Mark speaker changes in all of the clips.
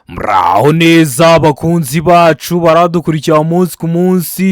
Speaker 1: Muraho neza bakunzi bacu baradukurikira umunsi ku munsi.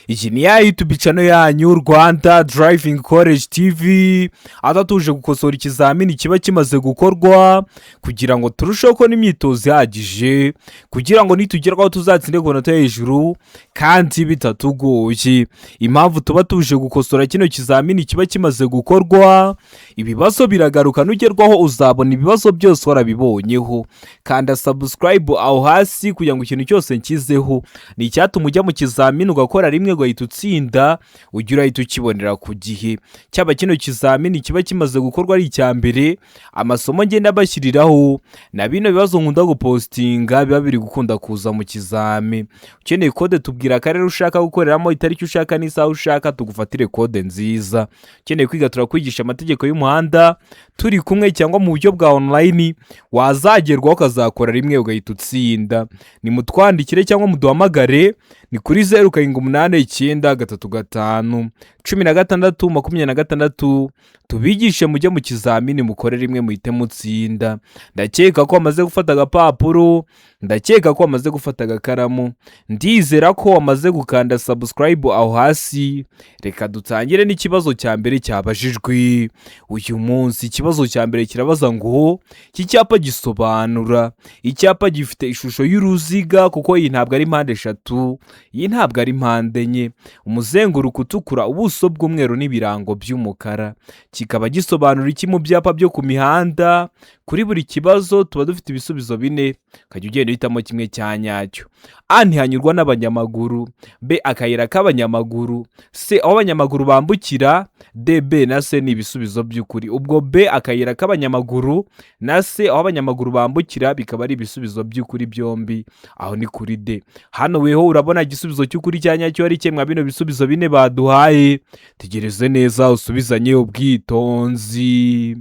Speaker 1: Iyi ni ya YouTube channel yanyu, Rwanda Driving College TV, aho tuje gukosora ikizamini kiba kimaze gukorwa kugira ngo turusheho kubona imyitozo ihagije, kugira ngo nitugerwaho tuzatsinde ku manota yo hejuru kandi bitatugoye. Impamvu tuba tuje gukosora kino kizamini kiba kimaze gukorwa, ibibazo biragaruka, nugerwaho uzabona ibibazo byose warabibonyeho. Kanda subscribe aho hasi kugira ngo ikintu cyose nshyizeho ni icyatuma ujya mu kizamini ugakora rimwe ugahita utsinda, ujye urahita ukibonera ku gihe. Cyaba kino kizamini kiba kimaze gukorwa ari icya mbere, amasomo ngenda bashyiriraho na bino bibazo nkunda gupostinga biba biri gukunda kuza mu kizami. Ukeneye kode, tubwira akarere ushaka gukoreramo, itariki ushaka n'isaha ushaka, tugufatire kode nziza. Ukeneye kwiga, turakwigisha amategeko y'umuhanda turi kumwe cyangwa mu buryo bwa online, wazagerwaho ukazakora rimwe ugahita utsinda. Nimutwandikire cyangwa muduhamagare, ni kuri 0789351626, tubigishe mujye mu kizamini mukore rimwe muhite mutsinda. Ndakeka ko wamaze gufata agapapuro, ndakeka ko wamaze gufata agakaramu, ndizera ko wamaze gukanda subscribe aho hasi. Reka dutangire n'ikibazo cya mbere cyabajijwe uyu munsi. Ikibazo cya mbere kirabaza ngo: iki cyapa gisobanura? Icyapa gifite ishusho y'uruziga, kuko iyi ntabwo ari mpande eshatu, iyi ntabwo ari mpande enye, umuzenguruko utukura, ubuso bw'umweru n'ibirango by'umukara, kikaba gisobanura iki mu byapa byo ku mihanda? Kuri buri kibazo tuba dufite ibisubizo bine, ukajya ugenda uhitamo kimwe cya nyacyo. A: ntihanyurwa n'abanyamaguru. B: akayira k'abanyamaguru. C: aho abanyamaguru bambukira. D, B na C ni ibisubizo by'ukuri. Ubwo B, akayira k'abanyamaguru, na C, aho abanyamaguru bambukira, bikaba ari ibisubizo by'ukuri byombi. Aho ni kuri D. Hano weho urabona igisubizo cy'ukuri cya nyacyo ari kimwe bino bisubizo bine baduhaye? Tegereze neza usubizanye ubwitonzi.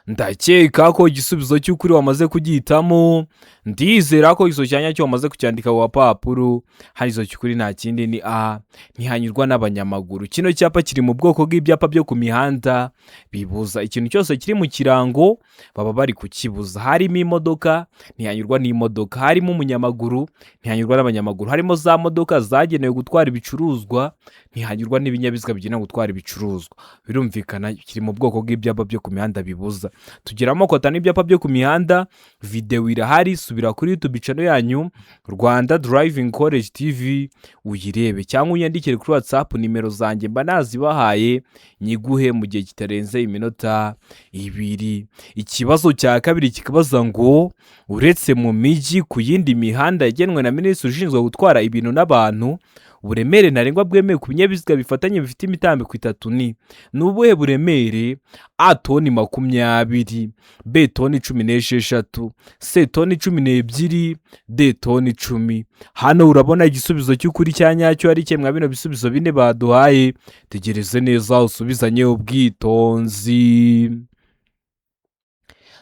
Speaker 1: Ndakeka ko igisubizo cy'ukuri wamaze kugihitamo, ndizera ko igisubizo cya nyacyo wamaze kucyandika ku gapapuro. Hano igisubizo cy'ukuri nta kindi, ni A, ntihanyurwa n'abanyamaguru. Kino cyapa kiri mu bwoko bw'ibyapa byo ku mihanda bibuza. Ikintu cyose kiri mu kirango baba bari kukibuza. Harimo imodoka, ntihanyurwa n'imodoka. Harimo umunyamaguru, ntihanyurwa n'abanyamaguru. Harimo za modoka zagenewe gutwara ibicuruzwa, ntihanyurwa n'ibinyabiziga bigenewe gutwara ibicuruzwa. Birumvikana, kiri mu bwoko bw'ibyapa byo ku mihanda bibuza. Tugira amoko atanu y'ibyapa byo ku mihanda, videwo irahari. Subira kuri YouTube channel yanyu, Rwanda Driving College TV, uyirebe cyangwa unyandikire kuri WhatsApp, nimero zanjye mba nazibahaye, nyiguhe mu gihe kitarenze iminota 2. Ikibazo cya kabiri kikabaza ngo: uretse mu mijyi, ku yindi mihanda yagenwe na minisitiri ushinzwe gutwara ibintu n'abantu, uburemere ntarengwa bwemewe ku binyabiziga bifatanye bifite imitambiko itatu ni ubuhe buremere? A: toni 20. B: toni 16. C: toni 12. D: toni 10. Hano urabona igisubizo cy'ukuri cya nyacyo ari kimwe bino bisubizo bine baduhaye? Tegereze neza usubizanye ubwitonzi.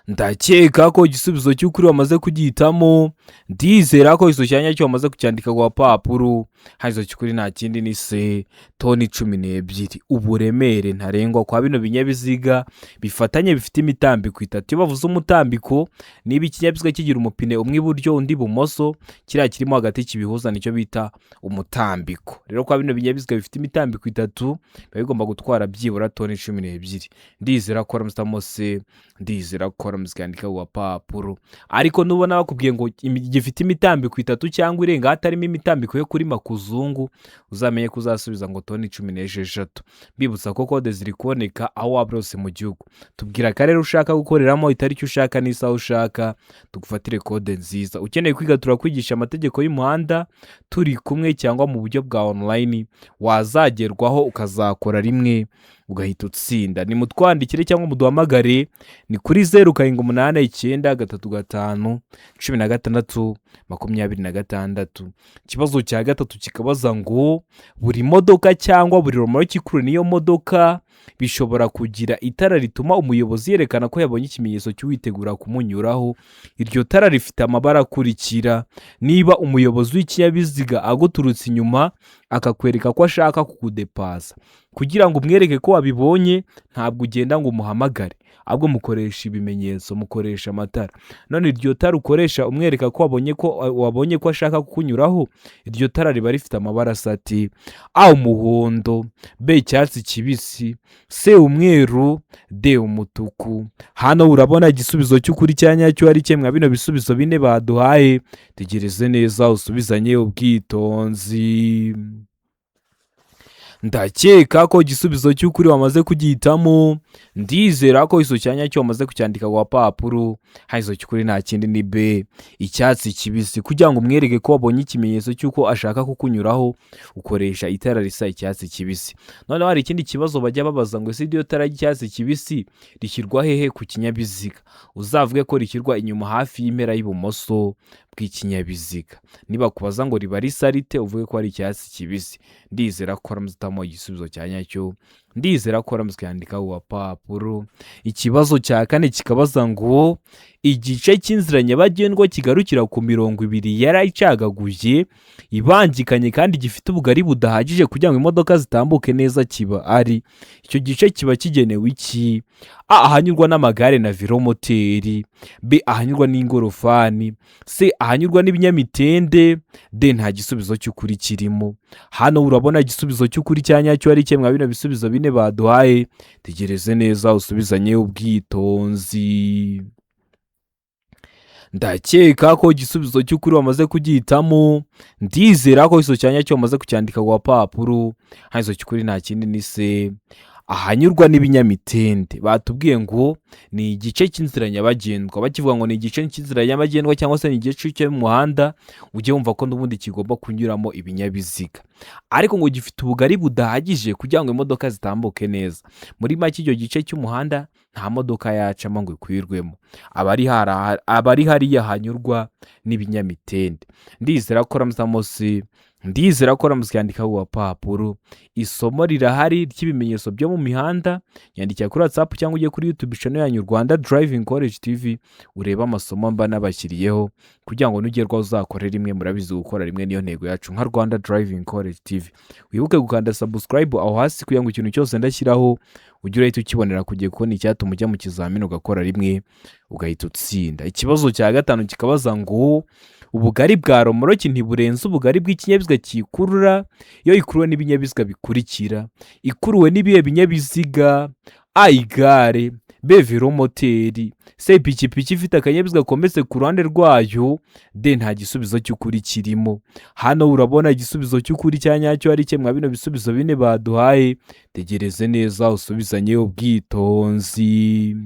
Speaker 1: Ndakeka ko igisubizo cy'ukuri wamaze kugihitamo, ndizera ko igisubizo cya nyacyo wamaze kucyandika ku gapapuro. Hano igisubizo cy'ukuri nta kindi, ni C, toni 12. Uburemere ntarengwa kwa bino binyabiziga bifatanye bifite imitambiko itatu. Iyo bavuze umutambiko, niba ikinyabiziga kigira umupine umwe iburyo undi ibumoso, kiriya kirimo hagati kibihuza nicyo bita umutambiko. Rero kwa bino binyabiziga bifite imitambiko itatu biba bigomba gutwara byibura toni 12. Ndizera ko waramutse C, ndizera ko waramutse ukandika ku gapapuro. Ariko nubona bakubwiye ngo gifite imitambiko itatu cyangwa irenga, hatarimo imitambiko yo kuri makuzungu, uzamenye ko uzasubiza ngo toni 16. Mbibutsa ko kode ziri kuboneka aho waba hose mu gihugu. Tubwira akarere ushaka gukoreramo, itariki ushaka n'isaha ushaka, tugufatire kode nziza. Ukeneye kwiga, turakwigisha amategeko y'umuhanda turi kumwe cyangwa mu buryo bwa online, wazagerwaho ukazakora rimwe ugahita utsinda. Nimutwandikire cyangwa muduhamagare, ni kuri 0789351626. Ikibazo cya gatatu kikabaza ngo: buri modoka cyangwa buri romoroki ikurura n'iyo modoka bishobora kugira itara rituma umuyobozi yerekana ko yabonye ikimenyetso cy'uwitegura kumunyuraho. Iryo tara rifite amabara akurikira. Niba umuyobozi w'ikinyabiziga aguturutse inyuma akakwereka ko ashaka kukudepasa, kugira ngo umwereke ko wabibonye, ntabwo ugenda ngo umuhamagare, Ahubwo mukoresha ibimenyetso, mukoresha amatara. None iryo tara ukoresha umwereka ko wabonye ko ashaka kukunyuraho, iryo tara riba rifite amabara asa ati: A, umuhondo; B, icyatsi kibisi; C, umweru; D, umutuku. Hano urabona igisubizo cy'ukuri cya nyacyo ari kimwe bino bisubizo bine baduhaye. Tegereze neza, usubizanye ubwitonzi. Ndakeka ko igisubizo cy'ukuri wamaze kugihitamo. Ndizera ko igisubizo cya nyacyo wamaze kucyandika ku gapapuro. Hano igisubizo cy'ukuri nta kindi ni B, icyatsi kibisi. Kugira ngo umwereke ko wabonye ikimenyetso cy'uko ashaka kukunyuraho, ukoresha itara risa icyatsi kibisi. Noneho hari ikindi kibazo bajya babaza ngo: ese iryo tara ry'icyatsi kibisi rishyirwa hehe ku kinyabiziga? Uzavuge ko rishyirwa inyuma, hafi y'impera y'ibumoso bw'ikinyabiziga. Nibakubaza ngo riba risa rite, uvuge ko ari icyatsi kibisi. Ndizera ko waramutse igisubizo cya nyacyo, ndizera ko waramutse ukandika ku gapapuro. Ikibazo cya kane kikabaza ngo: igice cy'inzira nyabagendwa kigarukira ku mirongo ibiri yarayicagaguye, ibangikanye kandi gifite ubugari budahagije kugira ngo imodoka zitambuke neza kiba ari, icyo gice kiba kigenewe iki? A, ahanyurwa n'amagare na velomoteri; B, ahanyurwa n'ingorofani; C, ahanyurwa n'ibinyamitende; D, nta gisubizo cy'ukuri kirimo. Hano urabona igisubizo cy'ukuri cya nyacyo ari kimwe bino bisubizo bine baduhaye. Tegereze neza, usubizanye ubwitonzi. Ndakeka ko igisubizo cy'ukuri wamaze kugihitamo. Ndizera ko igisubizo cya nyacyo wamaze kucyandika ku gapapuro. Hano igisubizo cy'ukuri nta kindi ni C, ahanyurwa n'ibinyamitende. Batubwiye ngo ni igice cy'inzira nyabagendwa. Bakivuga ngo ni igice cy'inzira nyabagendwa cyangwa se ni igice cy'umuhanda, ujye wumva ko n'ubundi kigomba kunyuramo ibinyabiziga, ariko ngo gifite ubugari budahagije kugira ngo imodoka zitambuke neza. Muri make, icyo gice cy'umuhanda nta modoka yacamo ngo ikwirwemo, aba ari hariya hanyurwa n'ibinyamitende. Ndizera ko ramutse, ndizera ko uramutse yandikaho ku gapapuro. Isomo rirahari ry'ibimenyetso byo mu mihanda. Yandikira kuri WhatsApp cyangwa ujye kuri YouTube channel yanyu, Rwanda Driving College TV, urebe amasomo mba nabashyiriyeho kugira ngo nugerwaho uzakore rimwe. Murabizi, gukora rimwe niyo ntego yacu nka Rwanda Driving College TV. Wibuke gukanda subscribe aho hasi kugira ngo ikintu cyose ndashyiraho ujye urahita ukibonera ku gihe, kubona icyatuma ujya mu kizamini ugakora rimwe ugahita utsinda. Ikibazo cya gatanu kikabaza ngo: ubugari bwa romoroki ntiburenze ubugari bw'ikinyabiziga kiyikurura iyo ikuruwe n'ibinyabiziga bikurikira. Ikuruwe n'ibihe binyabiziga? A, igare; B, velomoteri; C, ipikipiki ifite akanyabiziga kometse ku ruhande rwayo; D, nta gisubizo cy'ukuri kirimo. Hano urabona igisubizo cy'ukuri cya nyacyo ari kimwe bino bisubizo bine baduhaye. Tegereze neza, usubizanye ubwitonzi.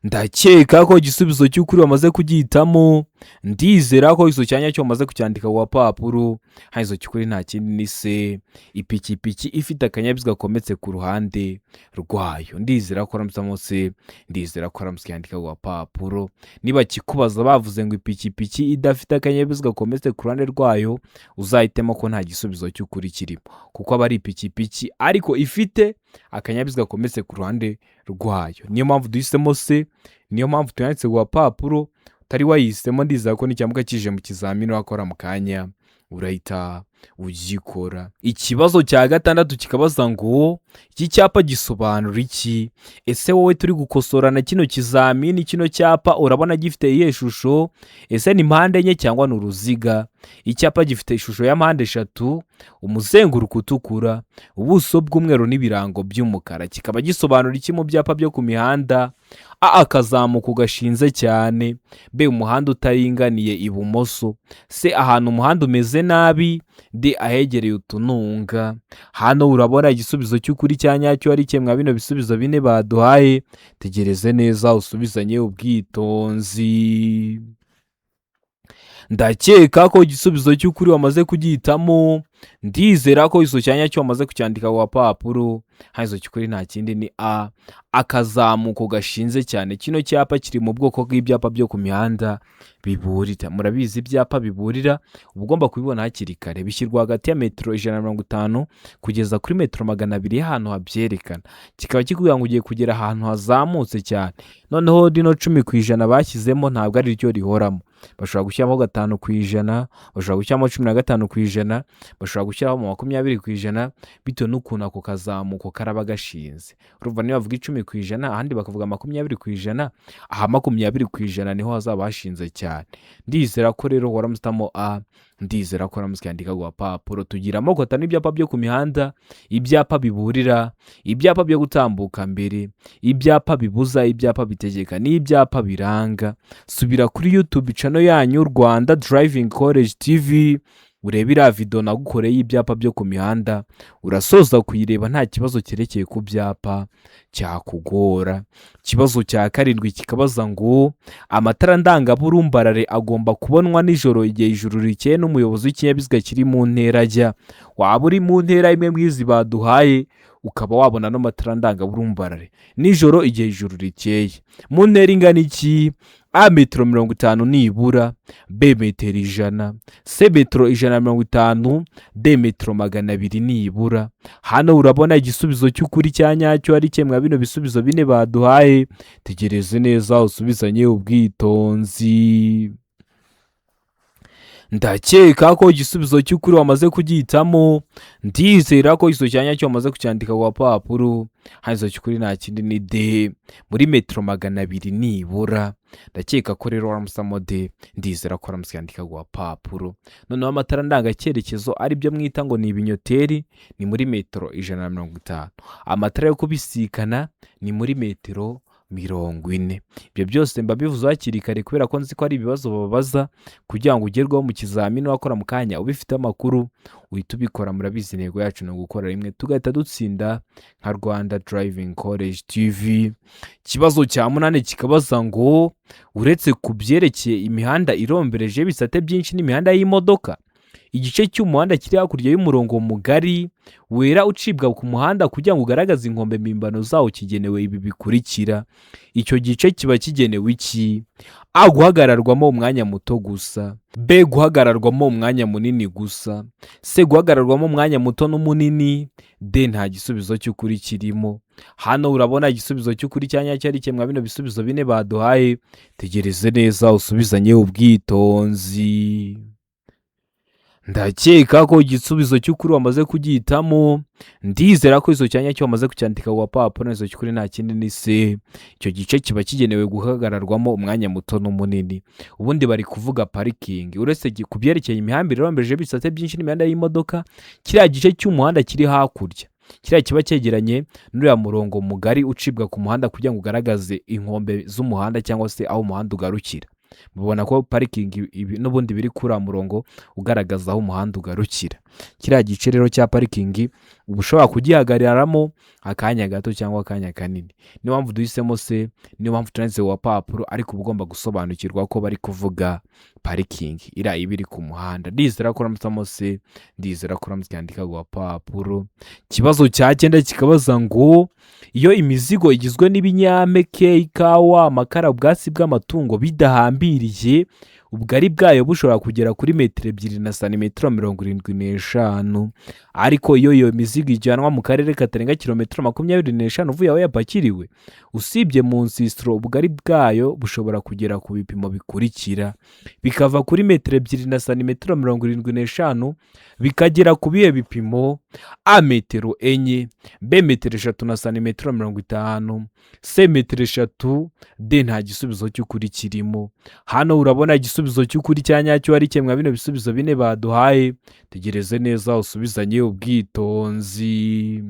Speaker 1: Ndakeka ko igisubizo cy'ukuri wamaze kugihitamo. Ndizera ko igisubizo cya nyacyo wamaze kucyandika ku gapapuro. Hano igisubizo cy'ukuri nta kindi ni C, ipikipiki ifite akanyabiziga kometse ku ruhande rwayo. Ndizera ko uramutse C, ndizera ko uramutse ucyandika ku gapapuro. Niba kikubaza bavuze ngo ipikipiki idafite akanyabiziga kometse ku ruhande rwayo, uzahitemo ko nta gisubizo cy'ukuri kirimo, kuko aba ari ipikipiki ariko ifite akanyabiziga kometse ku ruhande rwayo. Niyo mpamvu duhisemo C, niyo mpamvu tuyanditse ku gapapuro. Utari wayihisemo, ndizera ko nicyamuka kije mu kizamini wakora mu kanya urahita ugikora. Ikibazo cya gatandatu kikabaza ngo: iki cyapa gisobanura iki? Ese wowe turi gukosorana kino kizamini, kino cyapa urabona gifite iyihe shusho? Ese ni mpande enye cyangwa ni uruziga? Icyapa gifite ishusho ya mpande eshatu, umuzenguruko utukura, ubuso bw'umweru n'ibirango by'umukara. Kikaba gisobanura iki mu byapa byo ku mihanda? A, akazamuko gashinze cyane; B, umuhanda utaringaniye ibumoso; C, ahantu umuhanda umeze nabi; D, ahegereye utununga. Hano urabona igisubizo cy'ukuri cya nyacyo ari kimwe bino bisubizo bine baduhaye. Tegereze neza, usubizanye ubwitonzi. Ndakeka ko igisubizo cy'ukuri wamaze kugihitamo. Ndizera ko igisubizo cya nyacyo wamaze kucyandika ku gapapuro. Hano igisubizo cy'ukuri nta kindi ni A, akazamuko gashinze cyane. Kino cyapa kiri mu bwoko bw'ibyapa byo ku mihanda biburira. Murabizi, ibyapa biburira uba ugomba kubibona hakiri kare. Bishyirwa hagati ya metero 150 kugeza kuri metero 200 y'ahantu habyerekana, kikaba kikubwira ngo ugiye kugera ahantu hazamutse cyane. Noneho rino 10% bashyizemo ntabwo ari ryo rihoramo. Bashobora gushyiraho 5%, bashobora gushyiramo 15%, bashobora gushyiraho 20%, bitewe n'ukuntu ako kazamuko karaba gashinze. Urumva niba bavuga 10%, ahandi bakavuga 20%, aha 20% niho hazaba hashinze cyane. Ndizera ko rero waramusitamo A, ndizera ko waramutse ukandika ku gapapuro. Tugira amoko atanu y'ibyapa byo ku mihanda: ibyapa biburira, ibyapa byo gutambuka mbere, ibyapa bibuza, ibyapa bitegeka n'ibyapa biranga. Subira kuri YouTube channel yanyu Rwanda Driving College TV, urebe iriya video nagukoreye y'ibyapa byo ku mihanda. Urasoza kuyireba nta kibazo cyerekeye ku byapa cyakugora. Ikibazo cya karindwi kikabaza ngo: amatara ndangaburumbarare agomba kubonwa nijoro igihe ijuru rikeye n'umuyobozi w'ikinyabiziga kiri mu ntera ajya. Waba uri mu ntera imwe mu izi baduhaye, ukaba wabona n'amatara ndangaburumbarare nijoro igihe ijuru rikeye mu ntera ingana iki? A, metero 50 nibura, B, metero 100, C, metero 150, D, metero 200 nibura. Hano urabona igisubizo cy'ukuri cya nyacyo ari kimwe bino bisubizo bine baduhaye. Tegereze neza usubizanye ubwitonzi. Ndakeka ko igisubizo cy'ukuri wamaze kugihitamo. Ndizera ko igisubizo cya nyacyo wamaze kucyandika ku gapapuro. Hano igisubizo cy'ukuri nta kindi, ni D, muri metero 200 nibura. Ndakeka ko rero waramusamo D. Ndizera ko waramutse yandika ku gapapuro. Noneho amatara ndangacyerekezo, aribyo mwita ngo ni ibinyoteri, ni muri metero 150. Amatara yo kubisikana ni muri metero 40. Ibyo byose mba bivuze hakiri kare kubera ko nzi ko ari ibibazo bababaza kugira ngo ugerweho mu kizamini wakora mu kanya ubifite amakuru, uhita ubikora. Murabizi, intego yacu ni ugukora rimwe tugahita dutsinda nka Rwanda Driving College TV. Ikibazo cya munani kikabaza ngo: uretse ku byerekeye imihanda irombereje ibisate byinshi n'imihanda y'imodoka, igice cy'umuhanda kiri hakurya y'umurongo mugari wera ucibwa ku muhanda kugira ngo ugaragaze inkombe mpimbano zawo kigenewe ibi bikurikira. Icyo gice kiba kigenewe iki? A, guhagararwamo umwanya muto gusa, B, guhagararwamo umwanya munini gusa, C, guhagararwamo umwanya muto n'umunini, D, nta gisubizo cy'ukuri kirimo. Hano urabona igisubizo cy'ukuri cya nyacyo ari kimwe bino bisubizo bine baduhaye. Tegereze neza usubizanye ubwitonzi. Ndakeka ko igisubizo cy'ukuri wamaze kugihitamo. Ndizera ko icyo cyanya cyo wamaze kucyandika ku gapapuro. Igisubizo cy'ukuri nta kindi, ni C. Icyo gice kiba kigenewe guhagararwamo umwanya muto n'umunini. Ubundi bari kuvuga parikingi. Uretse ku byerekeye imihanda irombereje ibisate byinshi n'imihanda y'imodoka, kiriya gice cy'umuhanda kiri hakurya, kiriya kiba cyegeranye n'uriya murongo mugari ucibwa ku muhanda kugira ngo ugaragaze inkombe z'umuhanda cyangwa se aho umuhanda ugarukira. Mubona ko parikingi ibi n'ubundi biri kuri uriya murongo ugaragaza aho umuhanda ugarukira. Kiriya gice rero cya parikingi uba ushobora kugihagararamo akanya gato cyangwa akanya kanini. Niyo mpamvu duhisemo C, niyo mpamvu tunanditse ku gapapuro, ariko uba ugomba gusobanukirwa ko bari kuvuga parikingi iriya iba iri ku muhanda. Ndizera ko uramutsamo C, ndizera ko uramutse yandika ku gapapuro. Ikibazo cya cyenda kikabaza ngo: iyo imizigo igizwe n'ibinyampeke, ikawa, amakara, ubwatsi bw'amatungo bidahambiriye, ubugari bwayo bushobora kugera kuri metero 2 na santimetero 75, ariko iyo iyo mizigo ijyanwa mu karere katarenga kilometero 25 uvuye aho yapakiriwe, usibye mu nsisiro, ubugari bwayo bushobora kugera ku bipimo bikurikira: bikava kuri metero 2 na santimetero 75 bikagera ku bihe bipimo? A, metero 4, B, metero 3 na santimetero 50, C, metero 3, D, nta gisubizo cy'ukuri kirimo. Hano urabona igisubizo cy'ukuri cya nyacyo ari kimwe bino bisubizo bine baduhaye. Tegereze neza usubizanye ubwitonzi.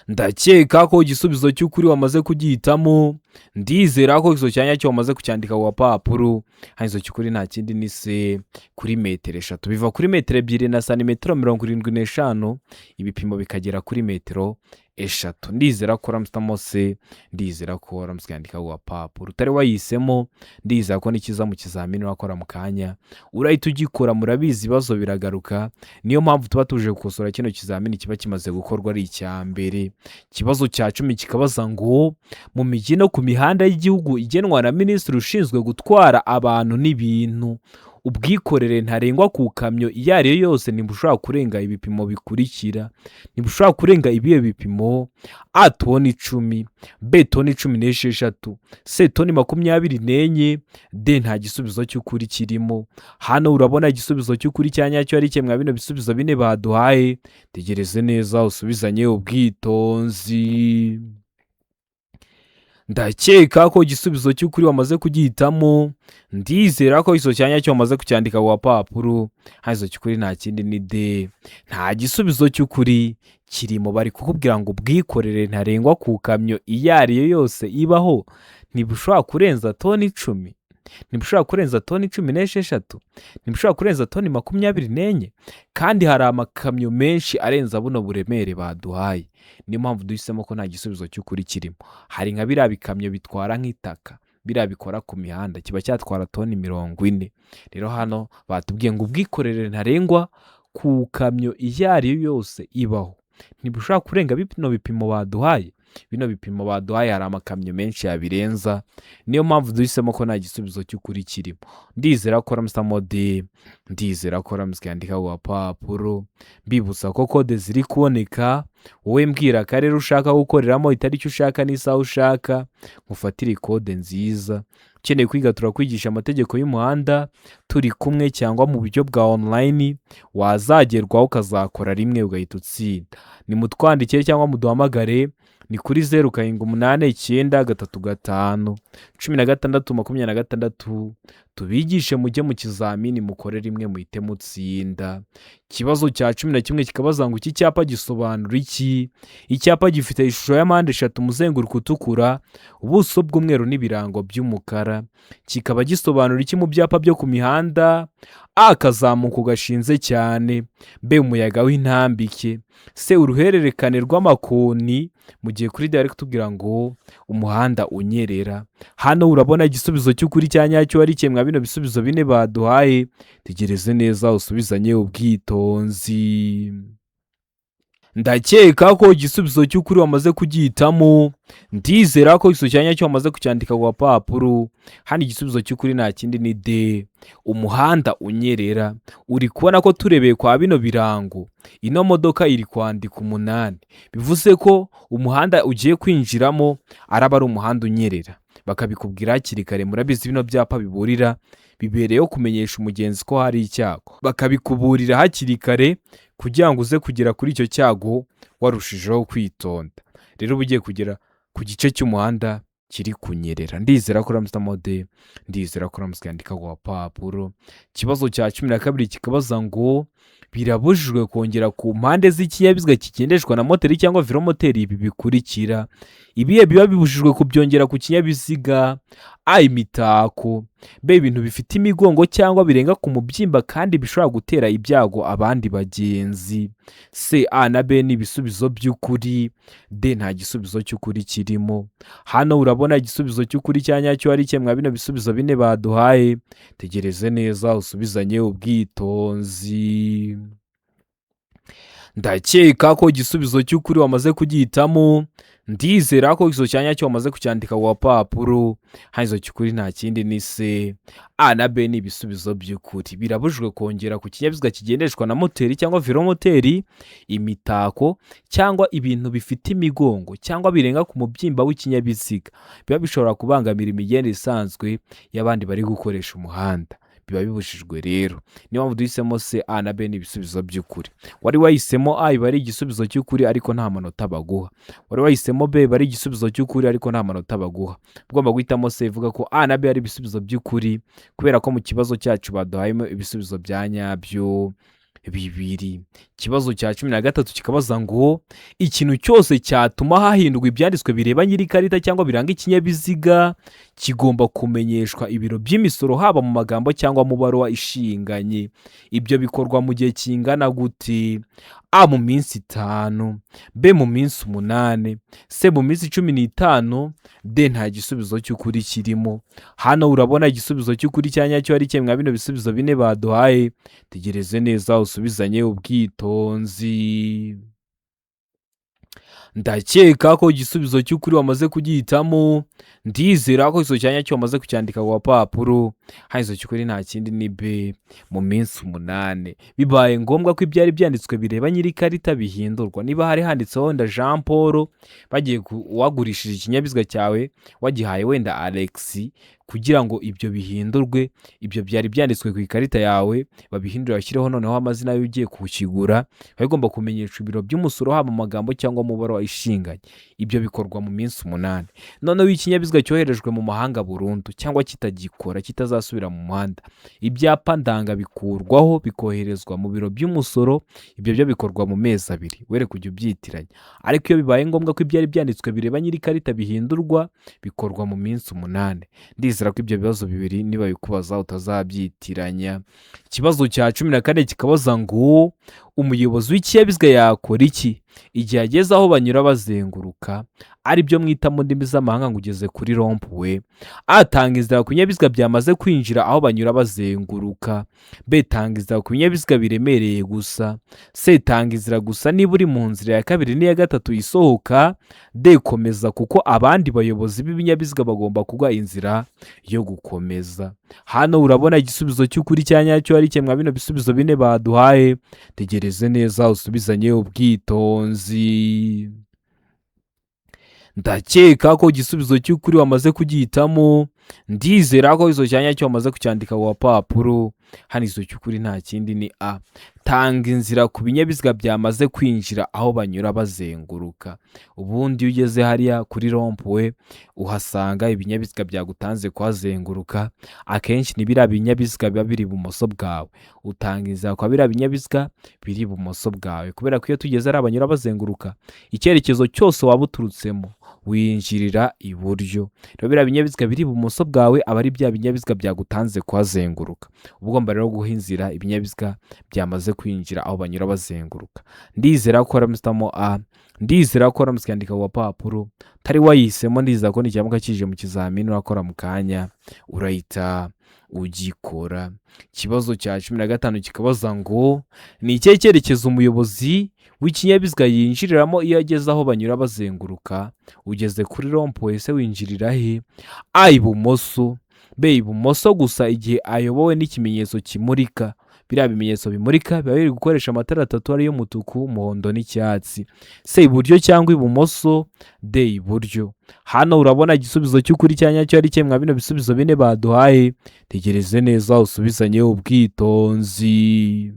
Speaker 1: Ndakeka ko igisubizo cy'ukuri wamaze kugihitamo. Ndizera ko igisubizo cya nyacyo wamaze kucyandika ku gapapuro. Hano igisubizo cy'ukuri nta kindi, ni C, kuri metero 3. Biva kuri metero 2 na santimetero 75, ibipimo bikagera kuri metero 3. Ndizera ko uramusitamo C, ndizera ko waramutse ukandika ku gapapuro. Utari wayihisemo, ndizera ko nikiza mu kizamini wakora mu kanya urahita ugikora. Murabizi, ibibazo biragaruka, niyo mpamvu tuba tuje gukosora kino kizamini kiba kimaze gukorwa ari icya mbere. Ikibazo cya 10 kikabaza ngo: mu mijyi no ku mihanda y'igihugu igenwa na minisitiri ushinzwe gutwara abantu n'ibintu, Ubwikorere ntarengwa ku kamyo iyo ari yo yose ntibushobora kurenga ibipimo bikurikira. Ntibushobora kurenga ibihe bipimo? A, toni 10, B, toni 16, C, toni 24, D, nta gisubizo cy'ukuri kirimo. Hano urabona igisubizo cy'ukuri cya nyacyo ari kimwe bino bisubizo bine baduhaye. Tegereze neza usubizanye ubwitonzi. Ndakeka ko igisubizo cy'ukuri wamaze kugihitamo. Ndizera ko igisubizo cya nyacyo wamaze kucyandika ku gapapuro. Hano igisubizo cy'ukuri nta kindi ni D, nta gisubizo cy'ukuri kirimo. Bari kukubwira ngo ubwikorere ntarengwa ku kamyo iyo ari yo yose ibaho ntibushobora kurenza toni 10, ntibushobora kurenza toni 16, ntibushobora kurenza toni 24, kandi hari amakamyo menshi arenza buno buremere baduhaye. Niyo mpamvu duhisemo ko nta gisubizo cy'ukuri kirimo. Hari nka biriya bikamyo bitwara nk'itaka, biriya bikora ku mihanda, kiba cyatwara toni 40. Rero hano batubwiye ngo ubwikorere ntarengwa ku kamyo iyo ari yo yose ibaho ntibushobora kurenga bino bipimo baduhaye. Bino bipimo baduhaye hari amakamyo menshi yabirenza. Niyo mpamvu duhisemo ko nta gisubizo cy'ukuri kirimo. Ndizera ko uramusamo D, ndizera ko uramusi yandika ku gapapuro. Mbibutsa ko kode ziri kuboneka. Wowe mbwira akarere ushaka gukoreramo, itariki ushaka n'isaha ushaka, nkufatire kode nziza. Ukeneye kwiga, turakwigisha amategeko y'umuhanda turi kumwe cyangwa mu buryo bwa online, wazagerwaho ukazakora rimwe ugahita utsinda. Nimutwandikire cyangwa muduhamagare, ni kuri 0789351626, tubigishe mujye mu kizamini mukore rimwe muhite mutsinda. Ikibazo cya 11 kikabaza ngo iki cyapa gisobanura iki? Icyapa gifite ishusho ya mpande eshatu, umuzenguruko utukura, ubuso bw'umweru n'ibirango by'umukara, kikaba gisobanura iki mu byapa byo ku mihanda? A, akazamuko gashinze cyane, B, umuyaga w'intambike, C, uruhererekane rw'amakoni, mu gihe kuri D bari kutubwira ngo umuhanda unyerera. Hano urabona igisubizo cy'ukuri cya nyacyo ari kimwe bino bisubizo bine baduhaye. Tegereze neza usubizanye ubwitonzi. Ndakeka ko igisubizo cy'ukuri wamaze kugihitamo. Ndizera ko igisubizo cya nyacyo wamaze kucyandika ku gapapuro. Hano igisubizo cy'ukuri nta kindi ni D, umuhanda unyerera. Uri kubona ko turebeye kwa bino birango, ino modoka iri kwandika 8, bivuze ko umuhanda ugiye kwinjiramo araba ari umuhanda unyerera. Bakabikubwira hakiri kare. Murabizi, bino byapa biburira bibereyeho kumenyesha umugenzi ko hari icyago, bakabikuburira hakiri kare kugira ngo uze kugera kuri icyo cyago warushijeho kwitonda. Rero uba ugiye kugera ku gice cy'umuhanda kiri kunyerera. Ndizera ko uramusamo D, ndizera ko uramusi yandika ku gapapuro. Ikibazo cya 12 kikabaza ngo birabujijwe kongera ku mpande z'ikinyabiziga kigendeshwa na moteri cyangwa velomoteri ibi bikurikira. Ibihe biba bibujijwe kubyongera ku kinyabiziga? A, imitako, B, ibintu bifite imigongo cyangwa birenga ku mubyimba kandi bishobora gutera ibyago abandi bagenzi, C, A na B ni ibisubizo by'ukuri, D, nta gisubizo cy'ukuri kirimo. Hano urabona igisubizo cy'ukuri cya nyacyo ari kimwe bino bisubizo bine baduhaye. Tegereze neza usubizanye ubwitonzi. Ndakeka ko igisubizo cy'ukuri wamaze kugihitamo. Ndizera ko igisubizo cya nyacyo wamaze kucyandika ku gapapuro. Hano igisubizo cy'ukuri nta kindi ni C, A na B ni ibisubizo by'ukuri. Birabujijwe kongera ku kinyabiziga kigendeshwa na moteri cyangwa velomoteri imitako cyangwa ibintu bifite imigongo cyangwa birenga ku mubyimba w'ikinyabiziga, biba bishobora kubangamira imigendere isanzwe y'abandi bari gukoresha umuhanda. Biba bibujijwe rero. Niyo mpamvu duhisemo C, A na B ni ibisubizo by'ukuri. Wari wahisemo A, iba ari igisubizo cy'ukuri ariko nta manota baguha. Wari wahisemo B, iba ari igisubizo cy'ukuri ariko nta manota baguha. Ugomba guhitamo C, ivuga ko A na B ari ibisubizo by'ukuri, kubera ko mu kibazo cyacu baduhayemo ibisubizo bya nyabyo bibiri. Ikibazo cya 13 kikabaza ngo ikintu cyose cyatuma hahindurwa ibyanditswe bireba nyir'ikarita cyangwa biranga ikinyabiziga kigomba kumenyeshwa ibiro by'imisoro, haba mu magambo cyangwa mu baruwa ishinganye. Ibyo bikorwa mu gihe kingana gute? A, mu minsi 5, B, mu minsi 8, C, mu minsi 15, D, nta gisubizo cy'ukuri kirimo. Hano urabona igisubizo cy'ukuri cya nyacyo ari kimwe bino bisubizo bine baduhaye. Tegereze neza usubizanye ubwitonzi. Ndakeka ko igisubizo cy'ukuri wamaze kugihitamo. Ndizera ko igisubizo cya nyacyo wamaze kucyandika ku gapapuro. Hano igisubizo cy'ukuri nta kindi ni B, mu minsi 8. Bibaye ngombwa ko ibyari byanditswe bireba nyir'ikarita bihindurwa. Niba hari handitseho wenda Jean Paul, bagiye wagurishije ikinyabiziga cyawe wagihaye wenda Alex, kugira ngo ibyo bihindurwe, ibyo byari byanditswe ku ikarita yawe babihindure bashyireho noneho amazina y'ugiye kukigura, biba bigomba kumenyesha ibiro by'umusoro haba mu magambo cyangwa mu baruwa ishinganye. Ibyo bikorwa mu minsi 8. Noneho iyo ikinyabiziga cyoherejwe mu mahanga burundu cyangwa kitagikora kitazasubira mu muhanda, ibyapa ndanga bikurwaho bikoherezwa mu biro by'umusoro. Ibyo byo bikorwa mu mezi 2, were kujya ubyitiranya. Ariko iyo bibaye ngombwa ko ibyari byanditswe bireba nyir'ikarita bihindurwa, bikorwa mu minsi 8. Ndizera ko ibyo bibazo bibiri niba bikubaza utazabyitiranya. Ikibazo cya 14 kikabaza ngo umuyobozi w'ikinyabiziga yakora iki igihe ageze aho banyura bazenguruka, aribyo mwita mu ndimi z'amahanga ngo ugeze kuri rond-point. A, tanga inzira ku binyabiziga byamaze kwinjira aho banyura bazenguruka. B, tanga inzira ku binyabiziga biremereye gusa. C, tanga inzira gusa niba uri mu nzira ya kabiri n'iya gatatu isohoka. D, komeza kuko abandi bayobozi b'ibinyabiziga bagomba kuguha inzira yo gukomeza. Hano urabona igisubizo cy'ukuri cya nyacyo ari kimwe bino bisubizo bine baduhaye. Tegereze neza usubizanye ubwitonzi. Ndakeka ko igisubizo cy'ukuri wamaze kugihitamo. Ndizera ko igisubizo cya nyacyo wamaze kucyandika ku gapapuro. Hano igisubizo cy'ukuri nta kindi ni A, tanga inzira ku binyabiziga byamaze kwinjira aho banyura bazenguruka. Ubundi iyo ugeze hariya kuri rond-point uhasanga ibinyabiziga byagutanze kuhazenguruka. Akenshi ni biriya binyabiziga biba biri ibumoso bwawe. Utanga inzira kwa biriya binyabiziga biri ibumoso bwawe, kubera ko iyo tugeze hariya banyura bazenguruka, icyerekezo cyose waba uturutsemo winjirira iburyo. Rero biriya binyabiziga biri ibumoso bwawe aba ari bya binyabiziga byagutanze kuhazenguruka. Uba ugomba rero guha inzira ibinyabiziga byamaze kwinjira aho banyura bazenguruka. Ndizera ko waramusitamo A, ndizera ko waramutse ukandika ku gapapuro. Utari wayihisemo, ndizera ko nikiramuka kije mu kizamini urakora mu kanya urahita ugikora. Ikibazo cya 15 kikabaza ngo ni ikihe cyerekezo umuyobozi w'ikinyabiziga yinjiriramo iyo ageze aho banyura bazenguruka? Ugeze kuri rond-point se winjirira he? A, ibumoso. B, ibumoso gusa igihe ayobowe n'ikimenyetso kimurika. Biriya bimenyetso bimurika biba biri gukoresha amatara atatu ariyo umutuku, umuhondo n'icyatsi. C, iburyo cyangwa ibumoso. D, iburyo. Hano urabona igisubizo cy'ukuri cya nyacyo ari kimwe bino bisubizo bine baduhaye. Tegereze neza usubizanye ubwitonzi.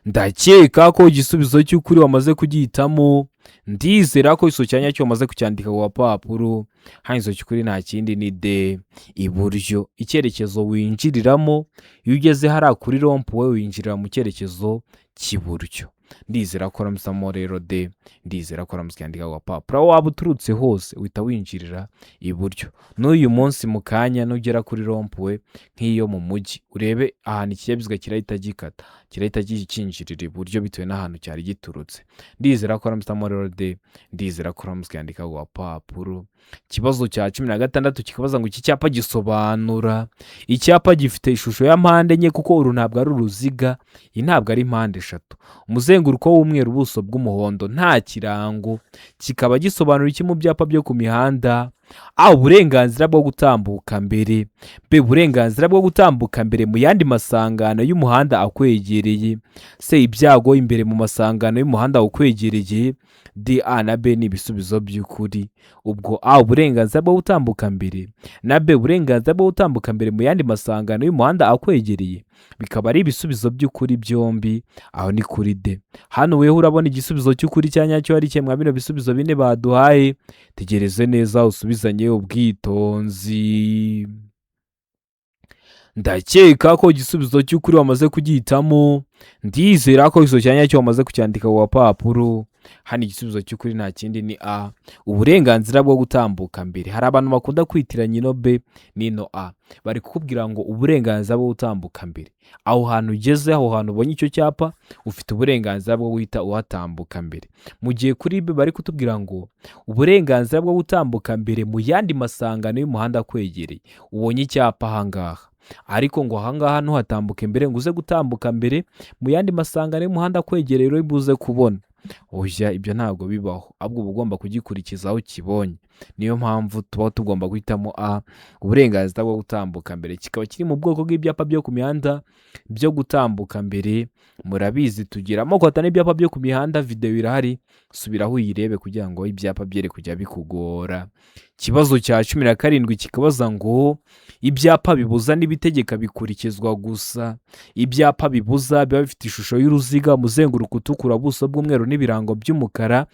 Speaker 1: Ndakeka ko igisubizo cy'ukuri wamaze kugihitamo. Ndizera ko igisubizo cya nyacyo wamaze kucyandika ku gapapuro. Hano igisubizo cy'ukuri nta kindi ni D, iburyo. Icyerekezo winjiriramo iyo ugeze hariya kuri rond-point winjirira mu cyerekezo cy'iburyo. Ndizera ko uramusamo rero D, ndizera ko uramutse ukandika ku gapapuro, aho waba uturutse hose uhita winjirira iburyo. N'uyu munsi mu kanya nugera kuri rond-point nk'iyo mu mujyi, urebe ahantu ikinyabiziga kirahita gikata, kirahita cyinjirira iburyo bitewe n'ahantu cyari giturutse. Ndizera ko uramusamo rero D, ndizera ko uramutse ukandika ku gapapuro. Ikibazo cya 16 kikabaza ngo iki cyapa gisobanura. Icyapa gifite ishusho ya mpande enye, kuko uru ntabwo ari uruziga, iyi ntabwo ari mpande eshatu, umuzenguruko w'umweru, ubuso bw'umuhondo, nta kirango, kikaba gisobanura iki mu byapa byo ku mihanda? A, uburenganzira bwo gutambuka mbere. B, uburenganzira bwo gutambuka mbere mu yandi masangano y'umuhanda akwegereye. C, ibyago imbere mu masangano y'umuhanda ukwegereye. D, A na B ni ibisubizo by'ukuri. Ubwo A, uburenganzira bwo gutambuka mbere, na B, uburenganzira bwo gutambuka mbere mu yandi masangano y'umuhanda akwegereye, bikaba ari ibisubizo by'ukuri byombi. Aho ni kuri D. Hano weho urabona igisubizo cy'ukuri cya nyacyo ari kimwe bino bisubizo bine baduhaye. Tegereze neza usubizanye ubwitonzi. Ndakeka ko igisubizo cy'ukuri wamaze kugihitamo. Ndizera ko igisubizo cya nyacyo wamaze kucyandika ku gapapuro. Hano igisubizo cy'ukuri nta kindi ni A, uburenganzira bwo gutambuka mbere. Hari abantu bakunda kwitiranya ino B n'ino A. Bari kukubwira ngo uburenganzira bwo gutambuka mbere, aho hantu ugeze, aho hantu ubonye icyo cyapa, ufite uburenganzira bwo guhita uhatambuka mbere. Mu gihe kuri B bari kutubwira ngo uburenganzira bwo gutambuka mbere mu yandi masangano y'umuhanda akwegereye. Ubonye icyapa ahangaha, ariko ngo ahangaha ntuhatambuke mbere, ngo uze gutambuka mbere mu yandi masangano y'umuhanda akwegereye uri buze kubona. Oya, ibyo ntabwo bibaho, ahubwo uba ugomba kugikurikiza aho ukibonye. Niyo mpamvu tuba tugomba guhitamo A, uburenganzira bwo gutambuka mbere, kikaba kiri mu bwoko bw'ibyapa byo ku mihanda byo gutambuka mbere. Murabizi tugira amoko atanu y'ibyapa byo ku mihanda, videwo irahari, subiraho uyirebe kugira ngo ibyapa byere kujya bikugora. Ikibazo cya 17 kikabaza ngo ibyapa bibuza n'ibitegeka bikurikizwa gusa. Ibyapa bibuza biba bifite ishusho y'uruziga, umuzenguruko utukura, ubuso bw'umweru n'ibirango by'umukara,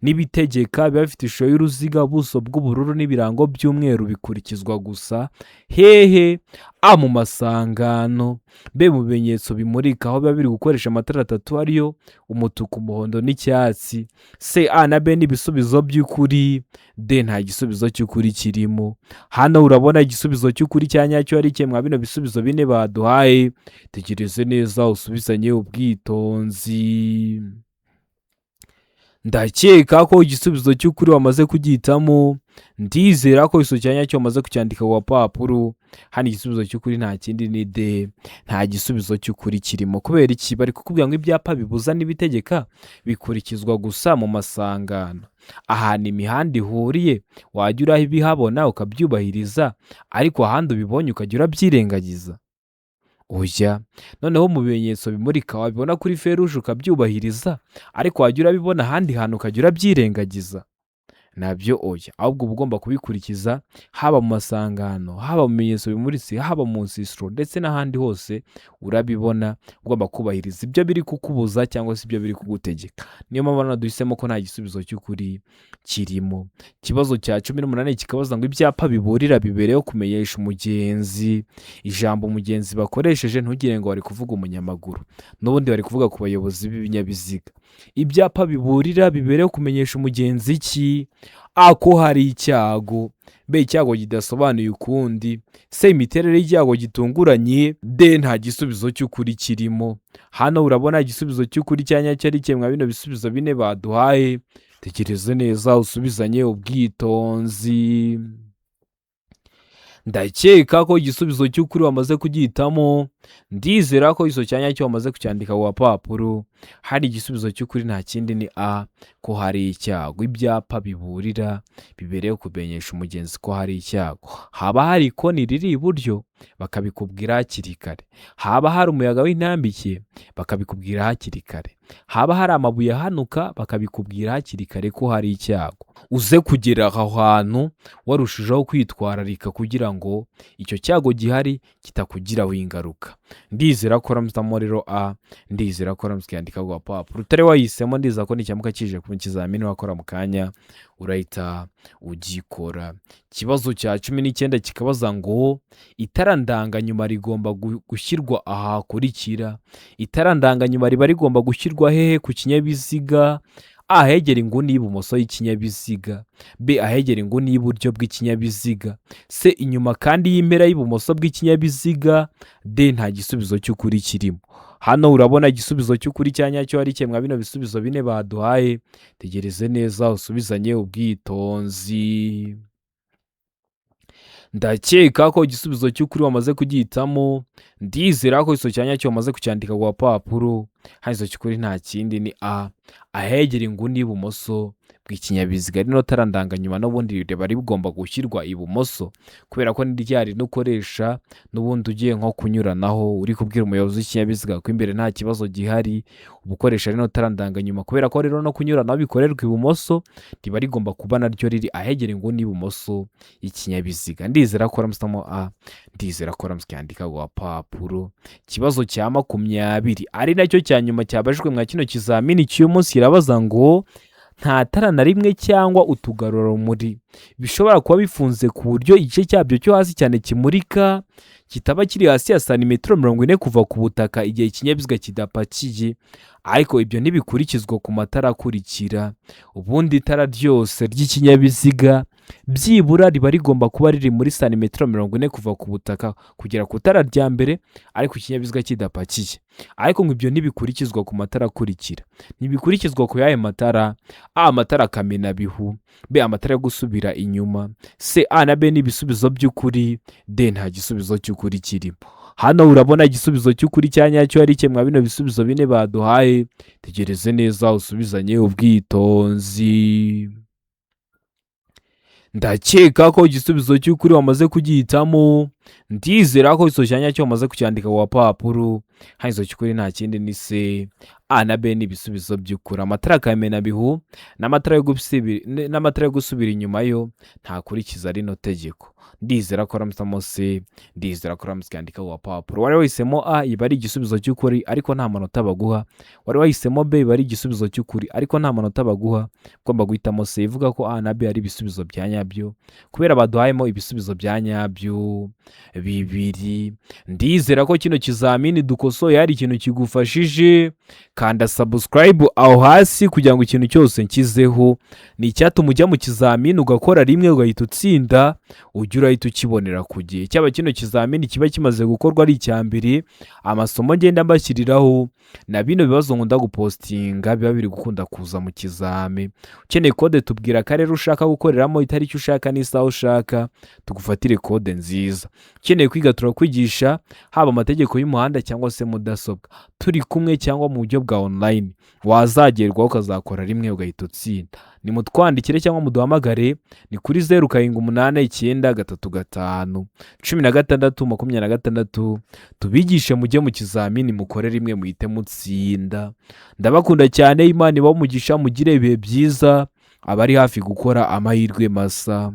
Speaker 1: n'ibitegeka biba bifite ishusho y'uruziga, ubuso bw'ubururu n'ibirango by'umweru bikurikizwa gusa hehe? A, mu masangano; B, mu bimenyetso bimurika aho biba biri gukoresha amatara atatu ariyo umutuku, umuhondo n'icyatsi; C, A na B ni ibisubizo by'ukuri; D, nta gisubizo cy'ukuri kirimo. Hano urabona igisubizo cy'ukuri cya nyacyo ari kimwe bino bisubizo bine baduhaye. Tegereze neza usubizanye ubwitonzi. Ndakeka ko igisubizo cy'ukuri wamaze kugihitamo. Ndizera ko igisubizo cya nyacyo wamaze kucyandika ku gapapuro. Hano igisubizo cy'ukuri nta kindi ni D, nta gisubizo cy'ukuri kirimo. Kubera iki? Bari kukubwira ngo ibyapa bibuza n'ibitegeka bikurikizwa gusa mu masangano, ahantu imihanda ihuriye. Wajya urabihabona ukabyubahiriza, ariko ahandi ubibonye ukajya urabyirengagiza? Oya. Noneho mu bimenyetso bimurika wabibona kuri feruje ukabyubahiriza, ariko wajya urabibona ahandi hantu ukajya urabyirengagiza? Nabyo oya, ahubwo uba ugomba kubikurikiza haba mu masangano, haba mu bimenyetso bimuritse, haba mu nsisiro ndetse n'ahandi hose urabibona, ugomba kubahiriza ibyo biri kukubuza cyangwa se ibyo biri kugutegeka. Niyo mpamvu hano duhisemo ko nta gisubizo cy'ukuri kirimo. Ikibazo cya 18 kikabaza ngo ibyapa biburira bibereyeho kumenyesha umugenzi. Ijambo umugenzi bakoresheje, ntugire ngo bari kuvuga umunyamaguru, n'ubundi bari kuvuga ku bayobozi b'ibinyabiziga. Ibyapa biburira bibereyeho kumenyesha umugenzi iki? A, ko hari icyago; B, icyago kidasobanuye ukundi; C, imiterere y'icyago gitunguranye; D, nta gisubizo cy'ukuri kirimo. Hano urabona igisubizo cy'ukuri cya nyacyo ari kimwe bino bisubizo bine baduhaye. Tekereza neza usubizanye ubwitonzi. Ndakeka ko igisubizo cy'ukuri wamaze kugihitamo. Ndizera ko igisubizo cya nyacyo wamaze kucyandika ku gapapuro. Hari igisubizo cy'ukuri nta kindi ni A, ko hari icyago. Ibyapa biburira bibereyeho kumenyesha umugenzi ko hari icyago. Haba hari ikoni riri iburyo, bakabikubwira hakiri kare; haba hari umuyaga w'intambike, bakabikubwira hakiri kare; haba hari amabuye ahanuka, bakabikubwira hakiri kare ko hari icyago, uze kugera aho hantu warushijeho kwitwararika kugira ngo icyo cyago gihari kitakugiraho ingaruka. Ndizera ko uramusamo rero A, ndizera ko uramutse ukiyandika ku gapapuro utari wayihisemo. Ndizera ko nicyamuka kije ku kizamini wakora mu kanya urahita ugikora. Ikibazo cya 19 kikabaza ngo itara ndanganyuma rigomba gushyirwa aha hakurikira. Itara ndanganyuma riba rigomba gushyirwa hehe ku kinyabiziga? A, ahegera inguni y'ibumoso y'ikinyabiziga; B, ahegera inguni y'iburyo bw'ikinyabiziga; C, inyuma kandi y'impera y'ibumoso bw'ikinyabiziga; D, nta gisubizo cy'ukuri kirimo. Hano urabona igisubizo cy'ukuri cya nyacyo ari kimwe bino bisubizo bine baduhaye. Tegereze neza usubizanye ubwitonzi. Ndakeka ko igisubizo cy'ukuri wamaze kugihitamo. Ndizera ko igisubizo cya nyacyo wamaze kucyandika ku gapapuro. Hano igisubizo cy'ukuri nta kindi ni A, ahegera inguni y'ibumoso bw'ikinyabiziga. Rino tara ndanganyuma n'ubundi riba rigomba gushyirwa ibumoso, kubera ko ni rya rindi ukoresha n'ubundi ugiye nko kunyuranaho, uri kubwira umuyobozi w'ikinyabiziga ko imbere nta kibazo gihari, uba ukoresha rino tara ndanganyuma. Kubera ko rero no kunyuranaho bikorerwa ibumoso, riba rigomba kuba naryo riri ahegera inguni y'ibumoso y'ikinyabiziga. Ndizera ko uramusamo A, ndizera ko uramutse ukiyandika ku gapapuro. Ikibazo cya 20 ari nacyo cya nyuma cyabajijwe mwa kino kizamini cy'uyu munsi kirabaza ngo nta tara na rimwe cyangwa utugarurarumuri bishobora kuba bifunze ku buryo igice cyabyo cyo hasi cyane kimurika kitaba kiri hasi ya santimetero 40 kuva ku butaka igihe ikinyabiziga kidapakiye, ariko ibyo ntibikurikizwa ku matara akurikira. Ubundi itara ryose ry'ikinyabiziga byibura riba rigomba kuba riri muri santimetero 40 kuva ku butaka kugera ku itara rya mbere, ariko ikinyabiziga kidapakiye. Ariko ngo ibyo ntibikurikizwa ku matara akurikira. Ntibikurikizwa ku yahe matara? A, amatara kamenabihu; B, amatara yo gusubira inyuma; C, A na B ni ibisubizo by'ukuri; D, nta gisubizo cy'ukuri kirimo. Hano urabona igisubizo cy'ukuri cya nyacyo ari mwa bino bisubizo bine baduhaye. Tegereze neza usubizanye ubwitonzi. Ndakeka ko igisubizo cy'ukuri wamaze kugihitamo. Ndizera ko igisubizo cya nyacyo wamaze kucyandika ku gapapuro. Hano igisubizo cy'ukuri nta kindi ni C. A na B ni ibisubizo by'ukuri. Amatara kamenabihu n'amatara yo gusubira inyuma yo ntakurikiza rino tegeko. Ndizera ko waramutse C, ndizera ko waramutse ucyandika ku gapapuro. Wari wahisemo A, iba ari igisubizo cy'ukuri ariko nta manota baguha. Wari wahisemo B, iba ari igisubizo cy'ukuri ariko nta manota baguha. Ugomba guhitamo C ivuga ko A na B ari ibisubizo bya nyabyo, kubera baduhayemo ibisubizo bya nyabyo bibiri. Ndizera ko kino kizamini dukosoye hari ikintu kigufashije. Kanda subscribe aho hasi kugira ngo ikintu cyose nshyizeho ni icyatuma ujya mu kizamini ugakora rimwe ugahita utsinda, ujye urahita ukibonera ku gihe. Cyaba kino kizamini kiba kimaze gukorwa ari icya mbere, amasomo ngenda mbashyiriraho na bino bibazo nkunda gupostinga biba biri gukunda kuza mu kizami. Ukeneye kode, tubwira akarere ushaka gukoreramo, itariki ushaka n'isaha ushaka, tugufatire kode nziza. Ukeneye kwiga turakwigisha, haba amategeko y'umuhanda cyangwa se mudasobwa, turi kumwe cyangwa mu buryo bwa online. Wazagerwaho ukazakora rimwe ugahita utsinda. Nimutwandikire cyangwa muduhamagare, ni kuri 07893516, tubigishe mujye mu kizamini mukore rimwe muhite mutsinda. Ndabakunda cyane, Imana ibahe umugisha, mugire ibihe byiza, abari hafi gukora amahirwe masa.